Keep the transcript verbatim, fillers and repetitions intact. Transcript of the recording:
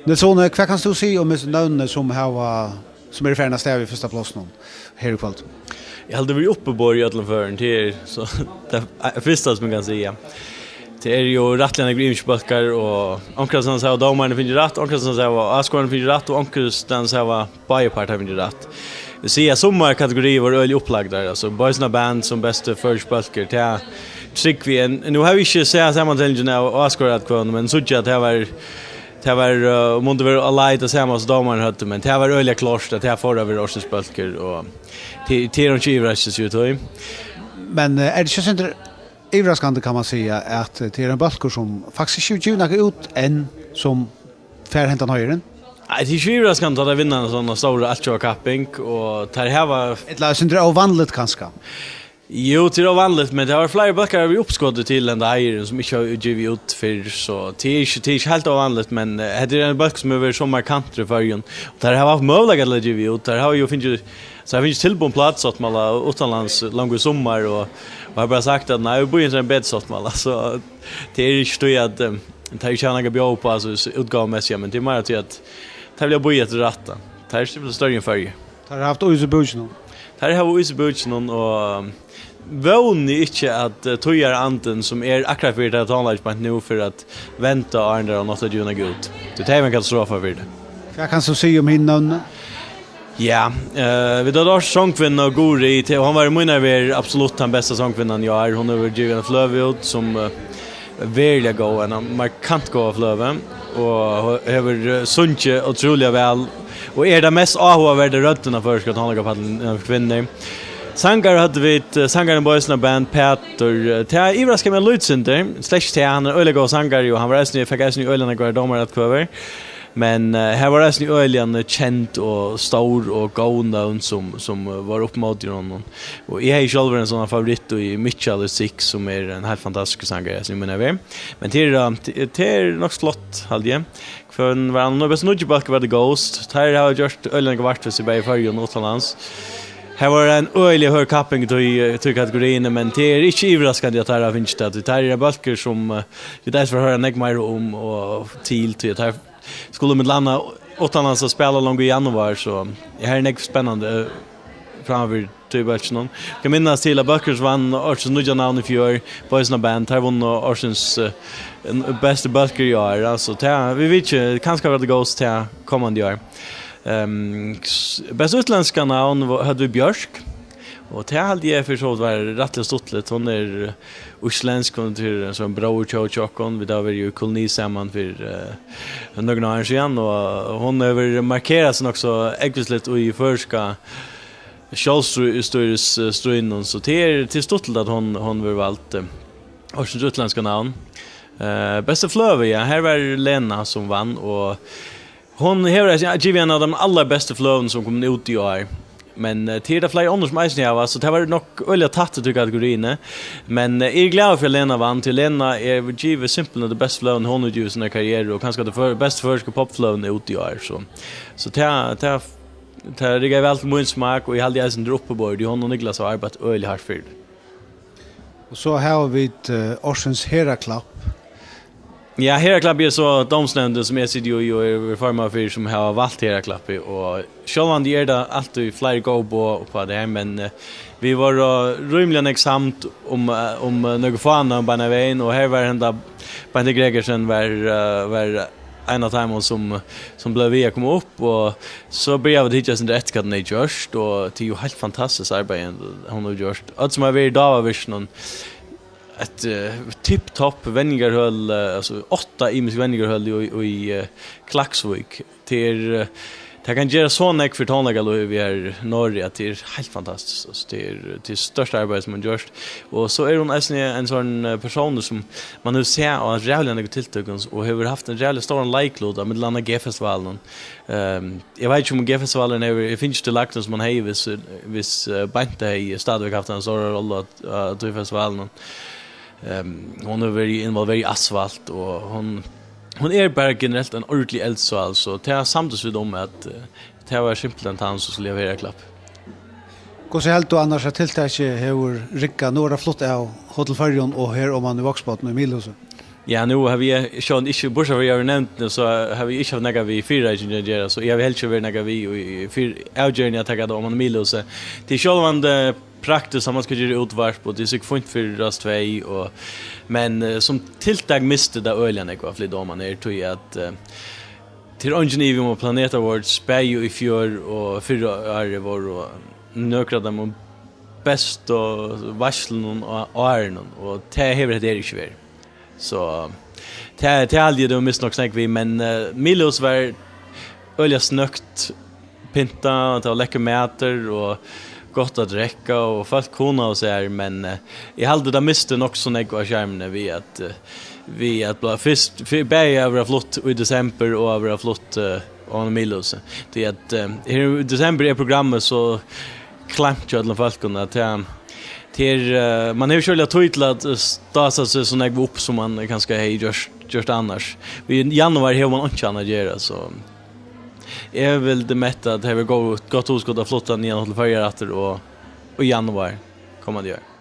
Nils Rúni, hvat kanst tú siga um hesi nøvnini, sum hava, sum eru farin av stað við fyrsta plássinum her í kvøld? Eg haldi, vit eru uppiborið í øllum førum, tað er so tað fyrsta, sum man kann siga. Tað eru jú rættiliga nógvir ymiskir bólkar, og onkrastaðni hava dómararnir fingið rætt, onkrastaðni hava áskoðararnir fingið rætt, og onkrastaðni hava báðir partar fingið rætt. Vit siga, at summar kategoriir vóru øgiliga upplagdar, altso Boys in a Band sum besti føroyski bólkur, tað trúgvi eg. Nú havi eg ikki sæð samantelningina av áskoðaraatkvøðunum, men síggi, at tað var, tað var, eh, mundi vera á leið tað sama sum dómararnir høvdu, men tað var øgiliga klárt, at tað fór at vera ársins bólkur, og tað, tað er einki yvirraskilsi í tí. Men, eh, er tað ikki eitt sindur yvirraskandi, kann man siga, at, eh, tað er ein bólkur, sum faktiskt ikki hevur givið nakað út enn, sum fær hendan heiðurin? Nei, tað er ikki yvirraskandi, at teir vinna eina sovorðna stóra altjóða kapping, og teir hava Ella eitt sindur óvanligt, kanska? Jú, tað er óvanligt, men tað var fleiri bólkar við uppskoti til henda heiðurin, sum ikki hava givið út fyrr, so tað er ikki, tað er ikki heilt óvanligt, men, eh, hetta er ein bólkur, sum hevur verið so markantur í Føroyum, og teir hava havt møguleika til at givið út. Teir hava jú fingið, so hava fingið tilboð um plátusáttmála uttanlands longu í summar, og, og hava bara sagt, at nei, vit bíða eftir einum betri sáttmála, so tað er ikki tí, at, eh, teir ikki hava nakað at bjóða upp á, altso, útgávumessigt, men tað er meira tí, at teir vilja bíða eftir rætta. Teir eru simpelthen størri enn Føroyar. Teir hava havt ís í búkinum. Teir hava ís í búkinum, og, um, vóni ikki, at, eh, tíðarandin, sum er akkurát fyri teirra tónleik beint nú, fer at venda, áðrenn teir hava náð at givið nakað út. Tí tað er ein katastrofa fyri tað. Hvat kanst tú siga um hini nøvnini? Ja, eh, vit hava ársins songkvinnu, Guðrið, tað, hon var í mínari verð absolutt tann besta songkvinnan í ár. Hon hevur givið eina fløgu út, sum, eh, veruliga góð, eina markant góða fløgu, og hevur, eh, sungið ótrúliga væl, og er tað mest áhugaverda røddin á føroyska tónleikapallinum, eh, kvinnur. Sangara høvdu vit, eh, sangarin Boys in a Band, Pætur, eh, tað yvirraskar meg eitt lítið sindur, slett tað, hann er øgiliga góður sangari, og hann var eisini, fekk eisini øgiliga nógvar dómaraatkvøður, men, eh, her var eisini øgiliga kend og stór og góð nøvn, sum, sum, eh, var upp móti honum. Og eg hevði sjálvur ein sovorðnan favoritt í Mitchell og Six, sum er ein heilt fantastiskur sangari, sum eg meini við. Men tað er, um, tað, tað er nokk flott, haldi eg. Hvønn var hann? Nú, bestu nýggju bólkur var The Ghost. Teir hava gjørt øgiliga nógv vart við seg, bæði í Føroyum og uttanlands. Her var ein øgiliga hørð kapping í tí, í tí kategoriini, men tað er ikki yvirraskandi, at teir hava fingið tað. Teir eru bólkar, sum, eh, vit eisini fara at hoyra nógv meira um og til, tí at teir skulu millum annað uttanlands at spæla longu í januar, so her er nógv spennandi, eh, framman fyri tí bólkinum. Eg kann minnast til, at bólkurin, sum vann ársins nýggja navn í fjør, Boys in a Band, teir vunnu ársins, eh, n-, besti bólkur í ár. Altso, tað, vit vita ikki, kanska verður tað Ghost tað komandi ár. Ehm, s-, besta útlendska navn vo-, høvdu vit Bjørk, og tað haldi eg fyri so vidt var rættiliga stuttligt. Hon er, eh, íslendsk, hon er ein sovorðin bróðurtjóð hjá okkum. Vit hava verið í koloni saman fyri, eh, nøkrum árum síðan, og hon hevur markerað seg nokk so ógvusligt í føroyska sjálvstýrisstríðnum, so tað er, tað er stuttligt, at hon, hon verður vald, eh, ársins útlendska navn. Eh, besta fløgu, ja, her var Lena, sum vann, og hon hevur eisini givið eina av teimum allarbestu fløgunum, sum komin út í ár. Men, eh, tað eru tað fleiri onnur, sum eisini hava, so tað var nokk øgiliga tætt í tí kategoriini. Men, eh, eg eri glaður fyri, at Lena vann, tí Lena er givið simpelthen tey bestu fløguni, hon hevur givið sína karrieru, og kanska tey før-, bestu føroysku popfløguni út í ár. So, so tað, tað, tað riggaði væl til mín smak, og eg haldi eisini, tað er uppiborið, tí hon og Niklas hava arbeitt øgiliga hart fyri tað. Og so hava vit, eh, ársins herðaklapp. Ja, herðaklappið er so dómsnevndin, sum eg siti jú í og eri formaður fyri, sum hava valt herðaklappið, og sjálvandi er tað altíð fleiri góð boð upp á tað her, men, eh, vit vóru rímiliga nógv samd um, eh, um, eh, nøkur fá nøvn beinan vegin, og her var henda Beinta Gregersen var, eh, var ein av teimum, sum, sum bleiv við at koma upp, og so byrjaðu vit at hyggja eitt sindur eftir, hvat hon hevði gjørt, og tað er jú heilt fantastiskt arbeiði, hon hevur gjørt. Øll, sum hava verið í Dávavirkinum, eitt, eh, tipptopp venjingarhøl, eh, altso átta ymisk venjingarhøl í, í, eh, Klaksvík. Tað er, eh, tað kann gera so nógv fyri tónleikalívið her norðuri, at tað er heilt fantastiskt. Altso, tað er, tað er stórt arbeiði, sum hon hevur gjørt. Og so er hon eisini ein sovorðin, eh, persónur, sum man hevur sæð á ræðuliga nógvum tiltøkum, og hevur havt ein ræðuliga stóran leiklut á millum annað G-festivalinum. Ehm, eg veit ikki, um G-festivalurin hevur, hevur fingið til lagdin, sum hann hevði, viss, viss, eh, Beinta hevði stadigvæk havt eina stóra rollu á, á tí festivalinum. Ehm, hon hevur verið involverað í Asfalt, og hon, hon er bara generelt ein ordentlig eldsál, so tað samdust vit um, at, eh, tað var simpelthen hann, sum skuldi hava herðaklapp. Hvussu heldur tú annars, at tiltakið hevur riggað? Nú er tað flutt av Hotel Føroyum og her oman í Vágsbotn í Miðhúsið. Ja, nú havi eg sjálvandi ikki, burtursæð frá at eg havi nevnt tað, so havi eg ikki havt nakað við fyrireiking at gera, so eg havi helst ikki verið nakað við í, í fyri-, avgerðini at taka tað oman í Miðlhúsið. Tað er sjálvandi praktiskt at mann skal gera útvarp, og tað er sikkurt fínt fyri Rás tvey, og, men, eh, sum tiltak misti tað øgiliga nógv at flyta oman her, tí at, eh, tað er eingin ivi um at Planet Awards bæði í fjør og fyrra árið vóru nøkur av teimum bestu veitslunum á árinum, og tað hevur hetta her ikki verið. So tað, tað haldi eg, tað var mist nokk snakk við, men, eh, Miðlhús var øgiliga snøgt pyntað, og tað var lekkur matur og gott at drekka, og fólk hugnaðu sær, men, eh, eg haldi, tað misti nokk so nógv á sjarmuni við at, eh, við at blíva fyrst, fyr-, bæði at vera flutt í desembur og at vera flutt, eh, á Miðlhúsið. Tí at, eh, her í desembur er programmið so klæmt hjá øllum fólkum, at tað, tað er, eh, mann hevur ikki øgiliga tíð til at, eh, stása seg so nógv upp, sum mann kanska hevði gjørt, gjørt annars. Í januar hevur mann einki annað at gera, so eg vil meta, at tað hevur gott, gott hugskot at flyta niðan til Føroyar aftur og í januar komandi ár.